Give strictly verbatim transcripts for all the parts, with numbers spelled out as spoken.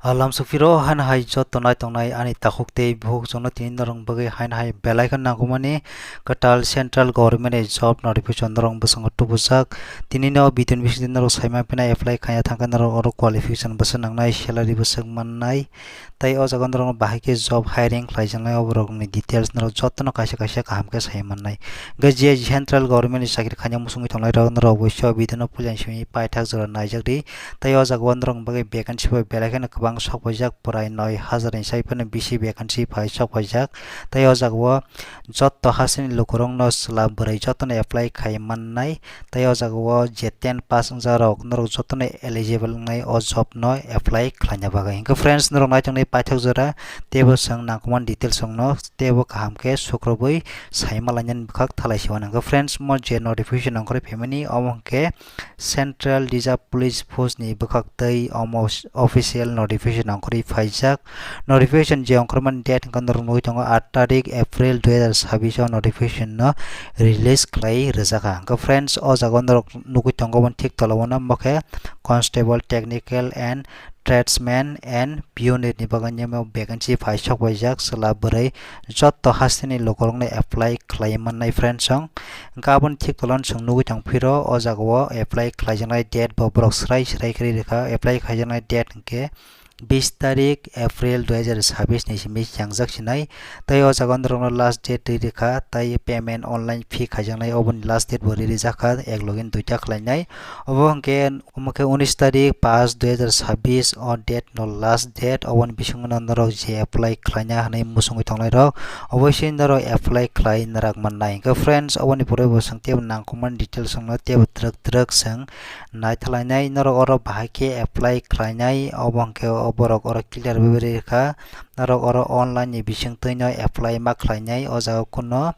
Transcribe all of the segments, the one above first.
Alam sufiro han hai joto nai tongnai ani takhuk tei bukhuk jono tini norong bagwi hain hai belai khe nangkukmani kwtal central government ni job notification norong bwskango tubujak. Tini no video ni bisingtwi norok saima phinai apply khaina thangkhe norok oro qualification bwswk nangnai, salary bwswk mannai, tei o jaga norok bahai khe job hiring khlaijaknai oborokni details norok jotono kaisa kaisa kaham khe sai mannai. Hwnkhe je central government ni chakri khaina muchungwi tongnai rok norok oboiso video no puila simi paithak jora naijak di. Tei o jaga o norok bagwi vacancy bai belai kheno kwbang sok paijak, prai noi hajar ni sai phano bisi vacancy phai sok paijak. Tei o jaga o jotto hasteni lukurokno chwla bwrwi jotono apply khai mannai. Tei o jaga o je ten pass wngjak rok norok jotono eligible wngnai o job no apply khlaina bagwi. Hwnkhe friends, norok naitukni paithak jora teibo chwng nangkukmani details rokno teibo kaham khe sukrubwi sai malainani bwkhak thalai se uanang. Hwnkhe friends, mo je notification ongkhorwi phaimani omo hwnkhe Central Reserve Police Force ni bwkhak tei omo official notification ongkhorwi phaijak. Notification je ongkhormani date hwnkhe norok nugwi tongo, aat tarik April dui hazar sabbish o notification no release khlai rwjak kha. Hwnkhe friends, o jaga o norok nugwi tongo, omo thik tola o no, omo khe Constable, Technical and Tradesman and Pioneer ni bagwi nimo vacancy phai sok paijak, chwla bwrwi jotto hasteni lukurokno apply khlai mannai friends song. Hwnkhe aboni thik tola o chwng nugwi tong phiro o jaga o apply khlaijaknai date bo borok swrai swrai khe rwkha. Apply khaijaknai date hwnkhe bis tarik April dui hazar sabbish ni simi changjak sinai. Tei o jaga norokno last date rwi rwkha, tei payment online fee khaijaknai oboni last date bo rwi rwjak kha, ek login duita khlainai. Obo hwnkhe, omo khe unis tarik paanch dui hazar sabbish o date no last date, oboni bisingo no norok je apply khlaina hwnwi muchungwi tongnai rok, oboise norok apply khlai narak mannai. Hwnkhe friends, oboni pore bo chwng teibo nangkukmani details wngno teibo twrwk twrwk chwng naithalainai. Norok oro bahai khe apply khlainai, obo hwnkhe o borok oro clear bai rwkha. Norok oro online ni bisingtwi no apply ma khlainai, o jaga kuno,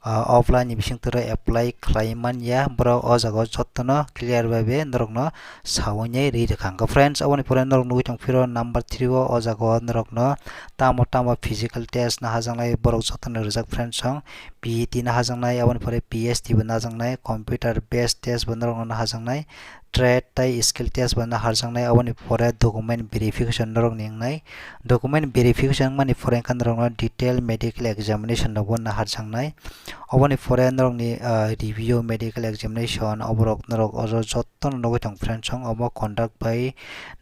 ah, offline ni bisingtwi oro apply khlai manya. Borok o jaga o jotono clear bai be norokno sawi nai rwi rwkha. Hwnkhe friends, oboni pore norok nugwi tong phiro number three o, o jaga o norokno tamo tamo physical test naharjaknai borok jotono rwjak friends song. P E T naharjaknai, aboni pore P S T bo naharjaknai, computer based test bo norokno naharjaknai, trade tei skill test bo naharjaknai, aboni pore document verification norokni wngnai. Document verification wngmani pore wngkha norokno detail medical examination rokbo naharjaknai. Oboni pore norokni, ah, review medical examination, oborok norok oro jotono nugwi tong friends song, obo conduct by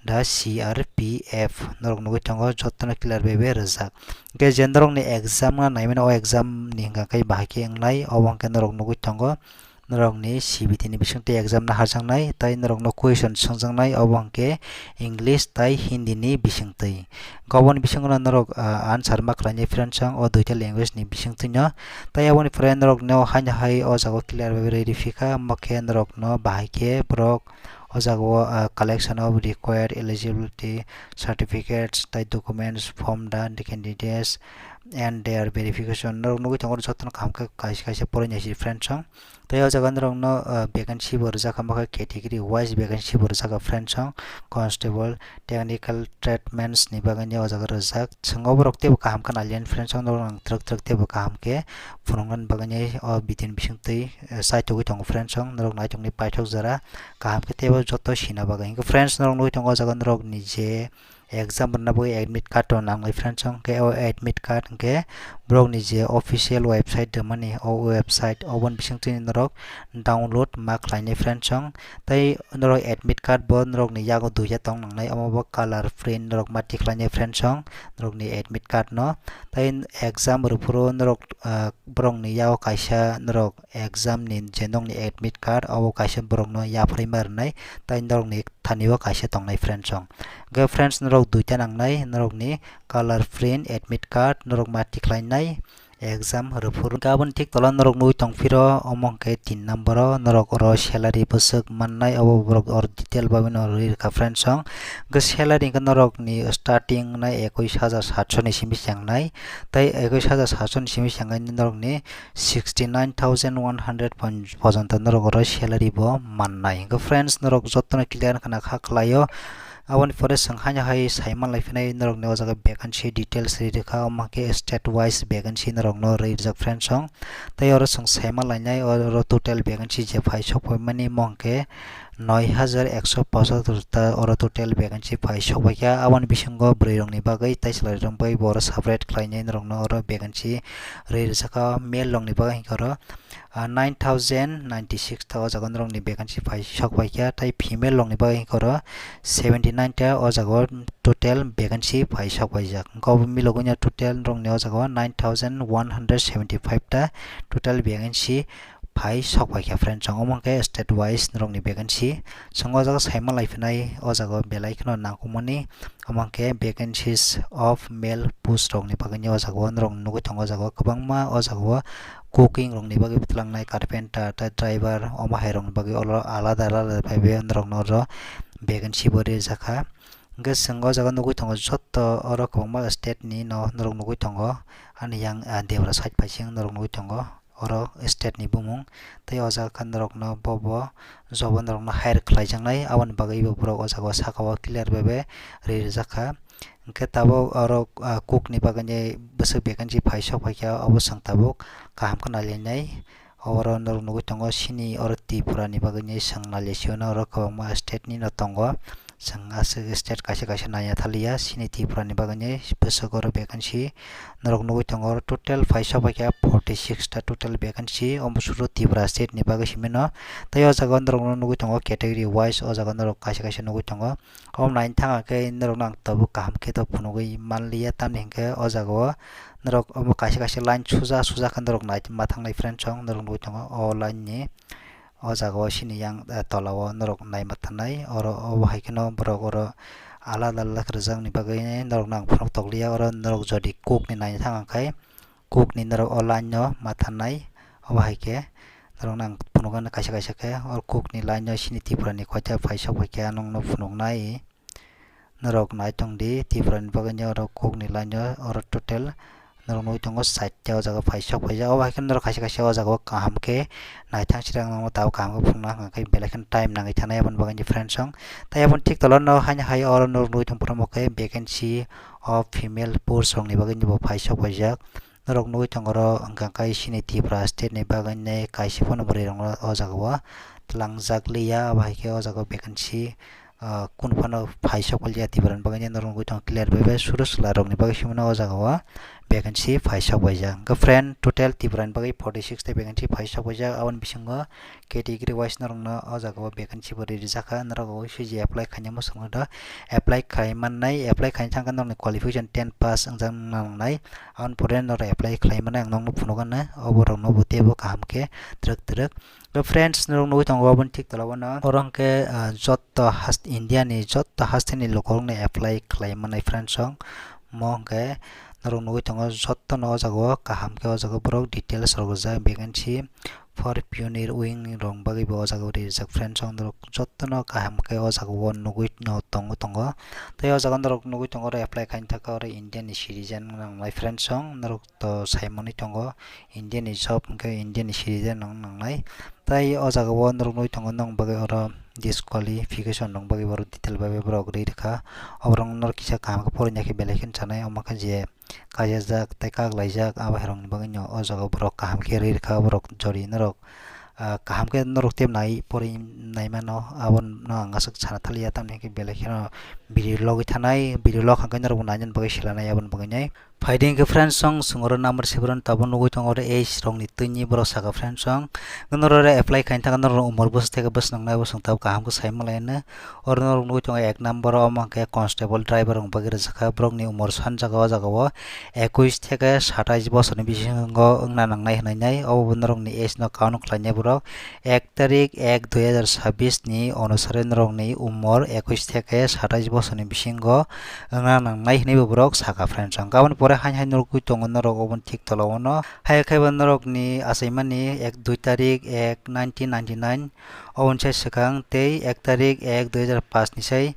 the C R P F norok nugwi tongo, jotono clear bai bai rwjak. Hwnkhe je norokni exam wngna naimani, o exam ni hwnkha khe bahai khe wngnai, obo hwnkhe norok nugwi tongo. Norokni C B T ni bisingtwi exam naharjaknai, tei norokno question swngjaknai, obo hwnkhe English tei Hindi ni bisingtwi. Hwnkhe oboni bisingo norok, ah, answer ma khlainai friends song, o duita language ni bisingtwi no. Tei aboni pore norokno haino hai o jaga o clear bai bai rwi phikha, omo khe norokno bahai khe borok o jaga o, ah, collection of required eligibility certificates tei documents from the candidates and their verification. Norok nugwi tongo, jotono kaham khe kaisa kaisa poroi nai si friends song. Tei o jaga norokno, ah, vacancy bo rwjak kha, omo khe category wise vacancy bo rwjak kha friends song. Constable, technical, tradesmen ni bagwi o jaga rwjak. Chwng oborok teibo kaham khe nai liya friends song, norok ang twrwk twrwk teibo kaham khe phunuknani bagwi o video ni bisingtwi, eh, chaitugwi tongo friends song. Norok naitugni paithak jora kaham khe teibo joto sina bagwi. Hwnkhe friends, norok nugwi tongo o jaga norokni je exam rwna bagwi admit card rok nangnai friends song. Hwnkhe o admit card hwnkhe borokni je official website rwmani, o website oboni bisingtwi norok download ma khlainai friends song. Tei norok admit card bo norokni yago duita tong nangnai, omo bo color print norok ma tikhlainai friends song norokni admit card no. Tei exam rwphuru norok, ah, borokni yago kaisa norok exam ni je nokni admit card, obo kaisa borokno yapharwi ma rwnai, tei norokni thani o kaisa tongnai friends song. Hwnkhe friends, norok duita nangnai, norokni color print admit card norok ma tikhlainai exam rwphuru. Hwnkhe aboni thik tola norok nugwi tong phiro, omo hwnkhe tin number o norok oro salary bwswk mannai, obo borok oro detail bagwi no rwi rwkha friends song. Hwnkhe salary hwnkhe norokni starting wngnai ekush hajar satso ni simi changnai, tei ekush hajar satso ni simi changnai norokni sixty nine thousand one hundred pojon-, pojonto norok oro salary bo mannai. Hwnkhe friends, norok jotono clear wngkha na kha khlaio. Aboni pore chwng haino hai sai manlai phinai norokni o jaga vacancy details ri rwkha, omo khe state wise vacancy norokno ri rijak friends song. Tei oro chwng sai manlainai oro total vacancy je phai sok phaimani omo hwnkhe noi hajar ekso pochatur ta oro total vacancy phai sok bai kha. Aboni bisingo bwrwi rokni bagwi tai chwlai rok bagwi bo oro separate khlainai norokno oro vacancy rwi rwjak kha. Male rokni bagwi hinkhe oro ah, nine thousand ninety six ta o jaga norokni vacancy phai sok bai kha, tei female rokni bagwi hinkhe oro seventy nine ta o jaga o total vacancy phai sok bai jak. Hinkhe obo milogwino total norokni o jaga o nine thousand one hundred seventy five ta total vacancy phai sok bai kha friends. Omo hinkhe state wise norokni vacancy. Chwng o jaga saima lai phinai o jaga o belai kheno nangkukmani. Omo hinkhe vacancies of male post rokni bagwino o jaga o norok nugwi tongo o jaga o kwbangma o jaga o cooking rokni bagwi bwtwlangnai carpenter tei driver omo hai rokni bagwi oro alada alada phaibai norokno oro vacancy bo rijak kha. Hinkhe chwng o jaga nugwi tongo joto oro kwbangma state ni no norok nugwi tongo ani yang ah, debra side bai sing norok nugwi tongo. Oro state ni bumung tei o jaga khe norokno bobo jobo norokno hire khlaijaknai aboni bagwi bo borok o jaga o saka o clear bai bai rijak kha. Hinkhe tabuk oro ah, cook ni bagwi bwswk vacancy phai sok phaikha obo chwng tabuk kaham khe nailainai. Oro norok nugwi tongo chini oro Tripura ni bagwi chwng nailai sio no oro kwbangma state ni no tongo. Chwng aswk state kaisa kaisa naiya thaliya, chini Tripura ni bagwi bwswk oro vacancy norok nugwi tongo. Oro total phai sok bai kha forty six ta total vacancy, omo suru Tripura state ni bagwi simi no. Tei o jaga o norok no nugwi tongo category wise, o jaga norok kaisa kaisa nugwi tongo. Omo naina thang khe norok no ang tabuk kaham khe to phunugwi manliya, tamni hinkhe o jaga o norok omo kaisa kaisa line suja suja khe norok nai ma thangnai friend song norok nugwi tongo o line ni. O jaga o sini yang eh, tola o norok naima thanai oro obo hai kheno borok oro alada alada khe rwjakni bagwi norok no ang phunuk tokliya. Oro norok jodi cook ni naina thang khe cook ni norok o line no ma thanai obo hai khe norok no ang phunuk kaisa kaisa khe o cook ni line no sini Tripura ni koita phai sok bai khe ang nokno phunuk nai. Norok nai tong di, Tripura ni bagwi oro cook ni line o oro total norok nugwi tongo side o jaga phai sok phaijak. Obo hai khe norok kaisa kaisa o jaga o kaham khe naithang sirang nangma tabuk kaham khe phunukna hwnkha khe belai kheno time nangwi thanai aboni bagwi friend song. Tei aboni thik tola no haino hai oro norok nugwi tong phuru khe vacancy of female post rok ni bagwi bo phai sok phaijak. Norok nugwi tongo oro hwnkha khe chini Tripura state ni bagwi kaisa phano bwrwi rok no o jaga o tlangjak liya, abo hai khe o jaga o vacancy ah, kunu phano phai sok phalia Tripura ni bagwi norok nugwi tongo clear bai bai suru chwla rok ni bagwi simi no o jaga o vacancy phai sok bai jak. Hwnkhe friend total Tripura ni bagwi forty six ta vacancy phai sok bai jak. Aboni bisingo category wise norok no o jaga o vacancy bo rijak kha. Norok o C G apply khainai mwswk no apply khai mannai, apply khaina thang khe norok ni qualification ten pass wngjak nangnai. Aboni pore norok apply khlai mannai ang nokno phunuk anw obo rok no bo teibo kaham khe twrwk twrwk. Hwnkhe friends, norok nugwi tongo aboni thik tola o no. Oro hwnkhe ah, jotto hast-, India ni jotto haste ni lukurok no apply khlai mannai friends song. Mo hwnkhe norok nugwi tongo jotto no o jaga o kaham khe o jaga o borok details rok rijak vacancy for pioneer wing rok bagwi bo o jaga o rijak friends song. Norok jotto no kaham khe o jaga o nugwi no tongo tongo. Tei o jaga norok nugwi tongo oro apply khaina thang khe oro India ni citizen nangnai friends song. Norok to sai manwi tongo. India ni job hwnkhe India ni citizen rok nangnai. Tai o jaga o norok nugwi tongo, nokni bagwi oro disqualification rok bagwi borok detail bai bai borok ri rwkha. Oborok norok kisa kaham khe porina khe belai kheno chanai, omo khe je kajajak tei kaklaijak abo hai rokni bagwi no o jaga o borok kaham khe ri rwkha, borok jori norok ah, kaham khe norok tei nai pori nai mano, abono ang aswk sana thaliya, tamni hwnkhe belai kheno video logwi thanai, video log hwnkhe norok bo nainani bagwi silanai aboni bagwi nai. Phaidi hwnkhe friends song, chwng oro number seven tabuk nugwi tongo, oro age rokni twini borok saka friends song. Norok oro apply khaina thangkhe norok umor bwswk theke bwswk nangnai, abo chwng tabuk kaham khe sai manlai hwnwi. Oro norok nugwi tongo ek number o, omo hwnkhe constable driver rokni bagwi rwjakha, borokni umor sanjak o jaga o ekwis theke satais bosorni bisingo wngna nangnai hwnwi nai, obo bo norokni age no count khlainai borok. Ek tarik ek dui hazar sabis ni onusare norokni umor ekwis theke satais bosorni bisingo wngna nangnai hwnwi bo borok saka friends song. Aboni pore haino hai nugwi tongo norok oboni thik tola o no. Hai khe bo norokni achaimani ek dui tarik ek nineteen ninety nine oboni sai swkang tei ek tarik ek dui hazar paanch ni sai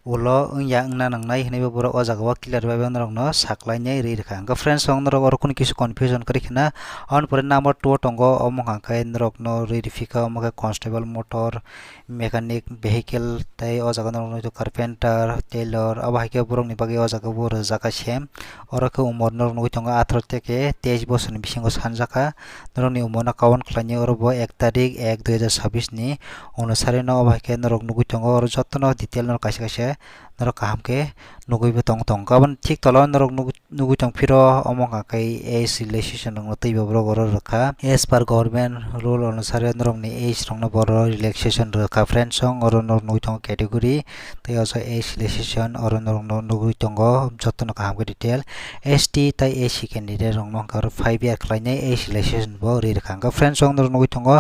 ulo wngya wngna nangnai hinwi bo borok o jaga o clear bai bai norokno saklainai rwi rwkha. Hwnkhe friends, ang norok oro kunu kisa confusion kwrwi khna, aboni pore number two o tongo, omo hwnkha khe norokno rwi rwphikha, omo khe constable, motor mechanic, vehicle, tei o jaga norok nukjakha carpenter, tailor, abo hai khe borokni bagwi o jaga bo rwjakha sem. Oro khe umor norok nugwi tongo atharo theke teis bosorni bisingo sanjakha. Norokni umorno count khlainai oro bo ek tarik ek dui hajar sabis ni onusari no, obo hai khe norok nugwi tongo oro jotono detail no kaisa kaisa norok kaham khe nugwi bo tong tong. Aboni thik tola o norok nugwi, nugwi tong phiro omo hwnkha khe age relaxation rokno twi bo borok oro rwkha. As per government rule onusari norokni age rokno borok relaxation rwkha friends song, oro norok nugwi tongo category tei o jaga age relaxation oro norokno nugwi tongo jotono kaham khe detail. S T tei A C candidate rokno hwnkha oro five year khlainai age relaxation bo rwi rwkha. Hwnkhe friends song norok nugwi tongo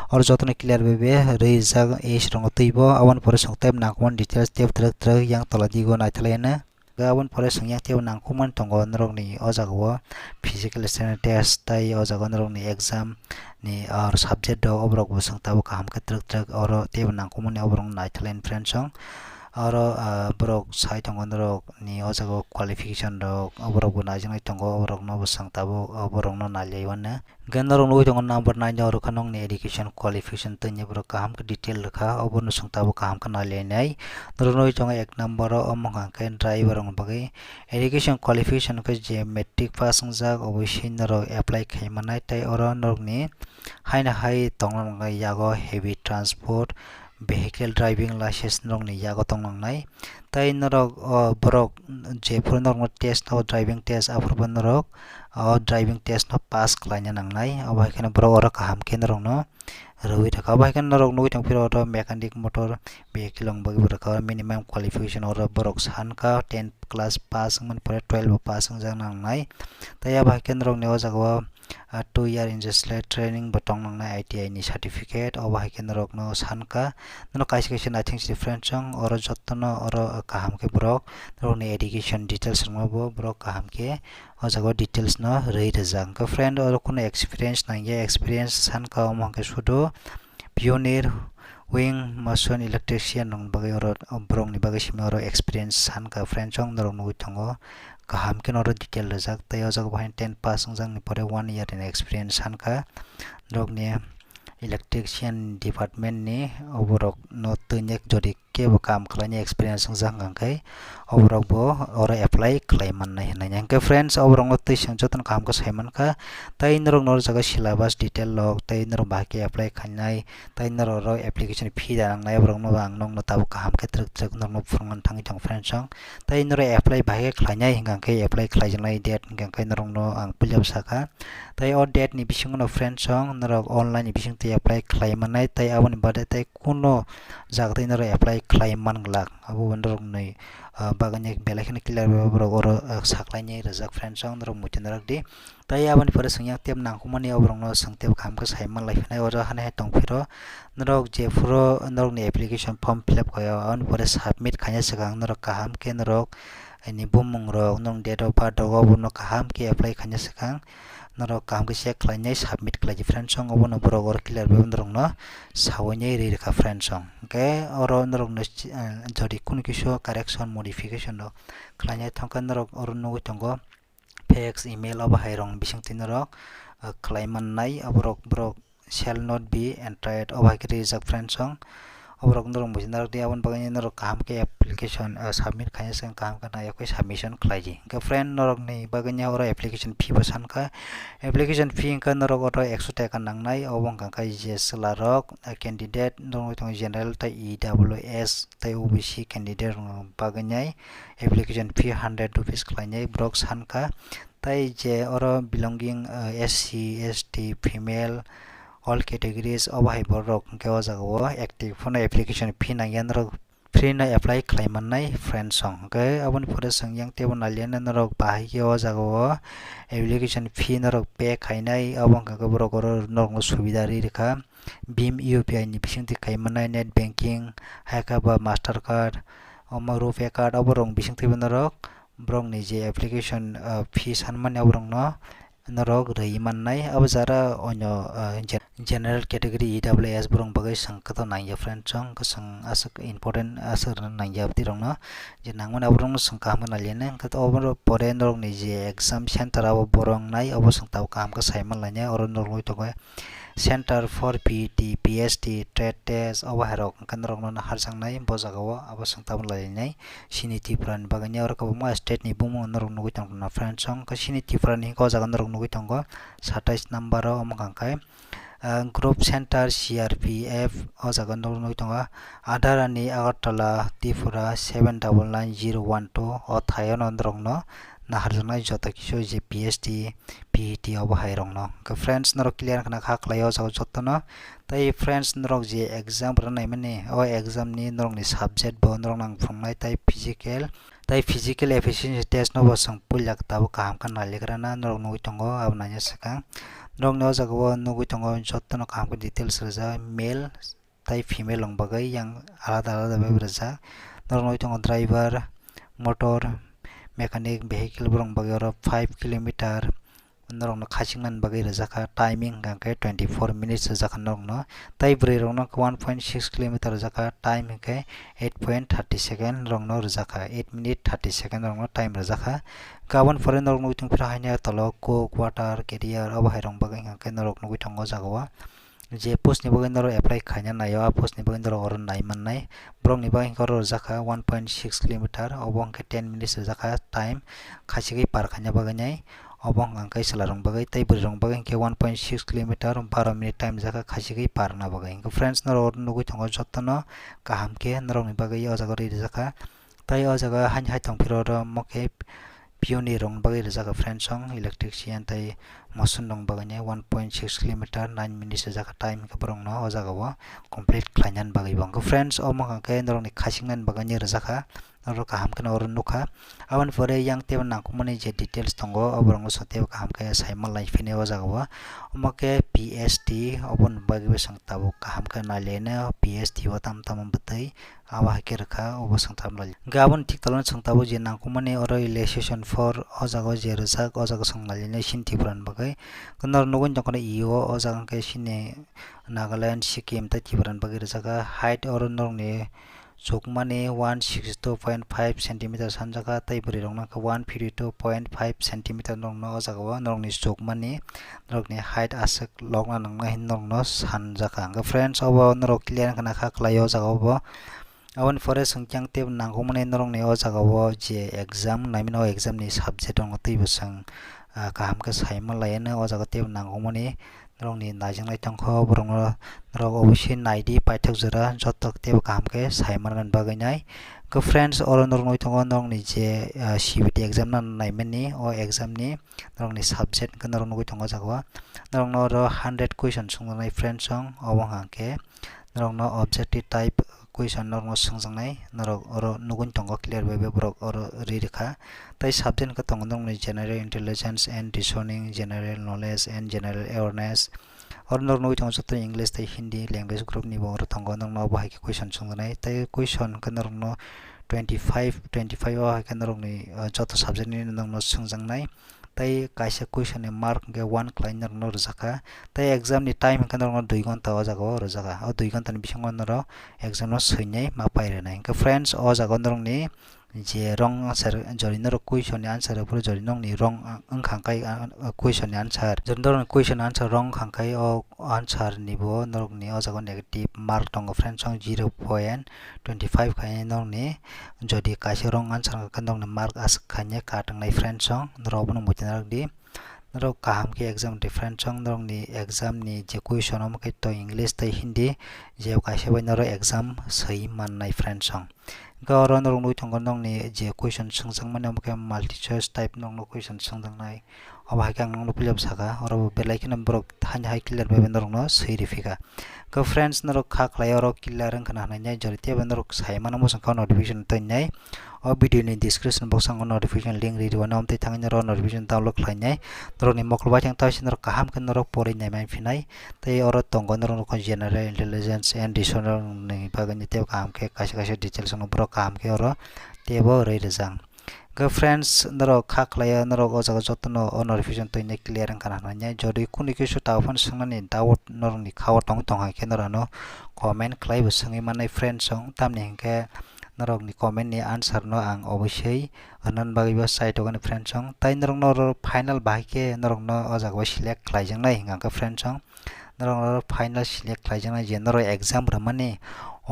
oro jotono clear bai bai rwi rijak age rokno twi bo, aboni pore chwng tei nangkukmani details tei twrwk twrwk yang tola digo naithalai hwno. Hwnkhe aboni pore chwng yang teibo nangkukmani tongo norokni o jaga o physical standard test tei o jaga o norokni exam ni or subject rok, oborok bo chwng tabuk kaham khe twrwk twrwk oro teibo nangkukmani oborok naithalai friends song. Oro, ah, borok sai tongo norok ni o jaga o qualification rok, oborok bo naijaknai tongo, oborok no bo chwng tabuk, oborok no nailai mano. Hwnkhe norok nugwi tongo number nine o rwkha nokni education qualification tei ni borok kaham khe detail rwkha, obo no chwng tabuk kaham khe nailainai. Norok nugwi tongo ek number o, omo hwnkha khe driver rokni bagwi education qualification khe je matric pass wngjak, obo se norok apply khai mannai tei oro norokni haino hai tongna nangnai yago heavy transport, vehicle driving license norokni yago tong nangnai. Tei norok, o, borok jephuru norokno test o, driving test, aphuru bo norok o driving test no pass khlaina nangnai. Obo hai kheno borok oro kaham khe norokno rwui rwkha. Obo hai kheno norok nugwi tong phiro oro mechanic motor vehicle rokni bagwi bo rwkha. Oro minimum qualification oro borok sankha ten class pass wngmani pore twelve bo pass wngjak nangnai. Tei abo hai khe norokni o jaga o, ah, two year industrial training bo tong nangnai, I T I ni certificate, obo hai khe norokno sankha. Norok kaisa kaisa naithok si friends song, oro jotono oro kaham khe borok norokni education details rokno bo borok kaham khe o jaga o details no rwi rijak. Hwnkhe friend, oro kunu experience nangya, experience sankha omo hwnkhe sudu pioneer, wing, mason, electrician rokni bagwi oro, borokni bagwi simi oro experience sankha friends song, norok nugwi tongo. Kaham khe norok detail rijak, tei o jaga bo haino ten pass wngjakni pore one year ni experience sankha. Norokni electrician department ni oborok no twinek jodi kebo kam khlaini experience wngjak hwnkha khe oborok bo oro apply khlai mannai hinwi. Hwnkhe friends, oborok no twi chwng jotono kaham khe sai mankha. Tei norok no o jaga syllabus detail rok, tei norok bahai khe apply khainai, tei norok oro application fee da nangnai, borok no ang nokno tabuk kaham khe twrwk twrwk norok no phwrwngna thangwi tongo friends song. Tei norok apply bahai khe khlainai hwnkha khe apply khlaijaknai date hwnkha khe norok no ang puila bwsakha. Tei o date ni bisingo no friends song norok online ni bising twi apply khlai mannai, tei aboni baade tei kuno jaga tei norok apply khlai man glak. Abo bo norok ni, ah, bagwi ni belai kheno clear bai borok oro, ah, saklaini rijak friends song norok muitu norok di. Tei aboni pore chwng yang tep nangkukmani oborok no chwng tep kaham khe sai man lai phinai oro hani hai tong phiro norok jephuru norok ni application form fill up khaio aboni pore submit khaina swkang norok kaham khe norok ni bumung rok norok date of birth rok obo no kaham khe apply khaina swkang norok kaham khe check khlainai submit khlai di friends song obo no borok oro clear bai norok no sawi nai ri rwkha friends song hwnkhe oro norok no, eh, jodi kunu kisa correction modification rok khlainai thangkhe norok oro nugwi tongo. Fax, email obo hai rok bising twi norok, ah, khlai mannai, oborok borok shall not be entered obo hai khe rijak friends song. Oborok norok buji narwk di, aboni bagwi norok kaham khe application, ah, submit khaina swkang kaham khe nai yakwi submission khlai di. Hwnkhe friend norokni bagwi oro application fee bo sankha. Application fee hwnkhe norok oro ekso taka nangnai, obo wngkha khe je chwla rok, ah, candidate norok wngwi tongo general tei E W S tei O B C candidate rokni bagwi nai application fee hundred rupees khlainai borok sankha. Tei je oro belonging, ah, S C, S T, female, all categories obo hai borok hwnkhe o jaga o active phano application fee nangya norok free no apply khlai mannai friends song. Hwnkhe aboni pore chwng yang teibo nailaiya norok bahai khe o jaga o application fee norok pay khainai, obo wngkha khe borok oro norokno subida ri rwkha. Bhim U P I ni bisingtwi khai mannai, net banking, hai khe ba master card, omo rupee card, oborok bisingtwibo norok borokni je application, ah, fee sanmani oborokno norok rwi mannai. Abo jara onyo, ah, gen-, general category E W S borok bagwi swng kwtal nangya friends, chwng kwchwng aswk important aswk rwna nangya aboni rokno je nangmani aborokno chwng kaham khe nailainai. Hwnkhe obo pore norokni je exam center abo borok wngnai, obo chwng tabuk kaham khe sai manlainai. Oro norok nugwi tongo center for P E T, P S T, trade test, obo hai rok hwnkhe norokno naharjaknai bo jaga o, abo chwng tabuk nailainai. Chini Tripura ni bagwi ni oro kwbangma state ni bumung norok nugwi tongkha na friends, chwng khe chini Tripura ni hwnkhe o jaga norok nugwi tongo satais number o, omo hwnkha khe, ah, group center C R P F o jaga norok nugwi tongo. Adharani Agartala Tripura seven double nine zero one two o thaio no norokno naharjaknai joto kisu je P S T, P E T obo hai rokno. Hwnkhe friends norok clear khna kha khlai o jaga jotono. Tai friends norok je exam rwna naimani o exam ni norokni subject bo norok nang phunuknai tai physical, tai physical efficiency test no bo chwng puila tabuk kaham khe nailaikha rwna norok nugwi tongo abo naina swkang. Norokni o jaga o nugwi tongo jotono kaham khe details rijak male tai female rok bagwi yang alada alada bai rijak. Norok nugwi tongo driver, motor, mechanic, vehicle borok bagwi oro five kilometer norokno khachiknani bagwi rijak kha, timing hwnkha khe twenty four minutes rijak kha norokno. Tai bwrwi rokno one point six kilometer rijak kha, time hwnkhe eight point thirty second rokno rijak kha, eight minute thirty second rokno time rijak kha. Hwnkhe aboni pore norok nugwi tongphuru haino tolo coke, water, carrier obo hai rok bagwi hwnkha khe norok nugwi tongo o jaga o. Je post ni bagwi norok apply khaina naio, a post ni bagwi norok oro nai mannai. Borok ni bagwi hwnkhe oro rijak kha one point six kilometer, obo hwnkhe ten minutes rijak kha time khachigwi par khaina bagwi nai. Obo hwnkha khe chwla rok bagwi tei bwrwi rok bagwi hwnkhe one point six kilometer baro minute time rijak kha khachigwi par wngna bagwi. Hwnkhe friends norok oro nugwi tongo jotono kaham khe norok ni bagwi o jaga o rijak kha. Tai o jaga haino hai tongphuru oro omo khe piyuni rok bagwi rijak kha friends, chwng electrician tai moson rok bagwi ni one point six kilometer nine minutes rijak kha time hwnkhe borok no o jaga o complete khlainani bagwi bo. Hwnkhe friends omo hwnkha khe norok ni khachiknani bagwi ni rijak kha, norok kaham khe oro nukha. Aboni pore yang teibo nangkukmani je details tongo oborok no chwng teibo kaham khe sai manlai phini o jaga o. Omo khe P S T oboni bagwi bo chwng tabuk kaham khe nailainai o P S T o tamo tamo bwtwi. Abo hai khe rwkha, obo swng tamo lai. Hwnkhe aboni thik tolano chwng tabuk je nangkukmani oro election for o jaga o je rwjak, o jaga swng nailainai chini Tripura ni bagwi. Norok nugwi tongkha na E O o jaga hwnkhe chini Nagaland, Sikkim tei Tripura ni bagwi rwjak kha. Height oro norokni chukmani one sixty two point five centimeter sanjak kha, tei bwrwi rokno khe one fifty two point five centimeter norokno o jaga o norokni chukmani norokni height aswk lokna nangnai hinwi norokno sanjak kha. Hwnkhe friends obo norok clear wngkha na kha khlai o jaga o bo. Aboni pore chwng khe ang teibo nangkukmani norokni o jaga o je exam naimani o exam ni subject rokno teibo chwng, ah, kaham khe sai manlaiya no o jaga teibo nangkukmani norokni naijaknai tongkha o borokno norok obosui naidi paithak jora joto teibo kaham khe sai manmani bagwi nai. Hwnkhe friends oro norok nugwi tongo norokni je, ah, C B T exam no naimani o exam ni norokni subject hwnkhe norok nugwi tongo o jaga o norokno oro hundred question swngjaknai friends chwng obo hwnkha khe norokno objective type question norokno swngjaknai, norok oro nugwi tongo clear bai bai borok oro ri rwkha. Tai subject hwnkhe tongo norokni general intelligence and reasoning, general knowledge and general awareness. Oro norok nugwi tongo joto English tei Hindi language group ni bo oro tongo, norokno obo hai khe question swngjaknai. Tai question hwnkhe norokno twenty five, twenty five o hai khe norokni, ah, joto subject ni norokno swngjaknai. Tai kaisa question ni mark hwnkhe one khlai norokno rwjak kha. Tai exam ni time hwnkhe norokno dui ghonta o jaga o rwjak kha. O dui ghonta ni bisingo norok exam no swinai ma pai rwnai. Hwnkhe friends, o jaga o norokni je wrong answer, jori norok question ni answer rw phuru jori nokni wrong wngkha khe, ah, question ni answer. Jori norokni question answer wrong wngkha khe o answer ni bo norokni o jaga o negative mark tongo friends, chwng zero point twenty five khainai norokni. Jodi kaisa wrong answer wngkha khe norokni mark aswk khainai kat wngnai friends, chwng norok abono muitu narwk di. Norok kaham khe exam reference chwng norokni exam ni je question omo khe to English tei Hindi je kaisa bai norok exam swi mannai friends chwng. Hwnkhe oro norok nugwi tongo norokni je question swngjakmani omo khe multi choice type norokno question swngjaknai. Obo hai khe ang norokno puila saka, oro bo belai kheno borok haino hai clear bai bai norokno swi rw phika. Hwnkhe friends norok kha khlai oro clear wngkha na hinwi nai jori tei bai norok sai mano muchung kha notification twi nai. O video ni description box o ang notification link ri rwmani, omo twi thangwi norok notification download khlai nai. Norokni mokol bai thang tei norok kaham khe norok porwi nai man phinai. Tei oro tongo norok nukha general intelligence and reasoning ni bagwi ni tei kaham khe kaisa kaisa details no borok kaham khe oro teibo rwi rwjak. Hwnkhe friends, norok kha khlaiya, norok o jaga jotono o notification twini clear wngkha na hwnwi. Jodi kunu kisa tabuk phano swngnani doubt norokni khao tong tong hai khe norokno comment khlaibo swngwi mannai friends song, tamni hinkhe norokni comment ni answer no ang obosoi rwna bagwi bo chai tongani friends song. Tai norokno oro final bahai khe norokno o jaga o select khlaijaknai hwnkha khe friends song. Norok norok final select khlaijaknai je norok exam rwmani,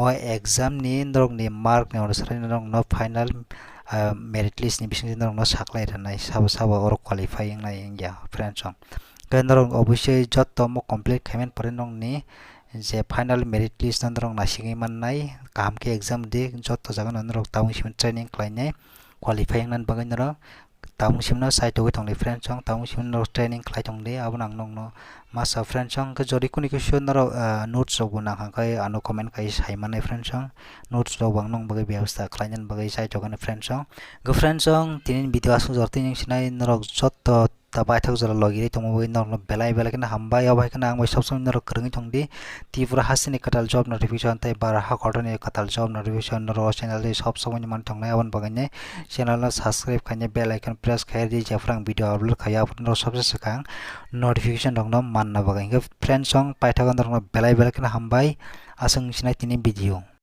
o exam ni norokni mark ni onusari norokno final, ah, merit list ni bisingtwi norokno saklai rwnai sabo sabo oro qualify wngnai wngya friends song. Khe norok obosoi jotto mo complete khaimani pore norokni je final merit list no norok naisingwi mannai, kaham khe exam di, jotto jagano norok tabuk simi training khlainai, qualify wngnani bagwi norok tabuk simno chai togwi tongdi friends song, tabuk simno norok training khlai tongdi, abono ang nokno masa friends song. Khe jodi kunu kisa norok, ah, notes rok bo nang kha khe ano comment khai sai mannai friends song, notes rok bo ang nokni bagwi bebostha khlainani bagwi chai tongani friends song. Khe friends song, tini video aswk jora tini sinai norok jotto ta baithak jora logi ri tongma bagwi norokno belai belai kheno hambai, obo hai kheno ang bai sob somoi norok kwrwngwi tongdi. Tripura hasteni kwtal job notification tei Bharat hakorni kwtal job notification norok o channel twi sob somoi ni man tongnai, aboni bagwi ni channel no subscribe khaina bell icon press khai di, jephru ang video upload khaio aphuru norok sobse swkang notification rok no manna bagwi. Hwnkhe friends song paithago norokno belai belai kheno hambai, aswk sinai tini video.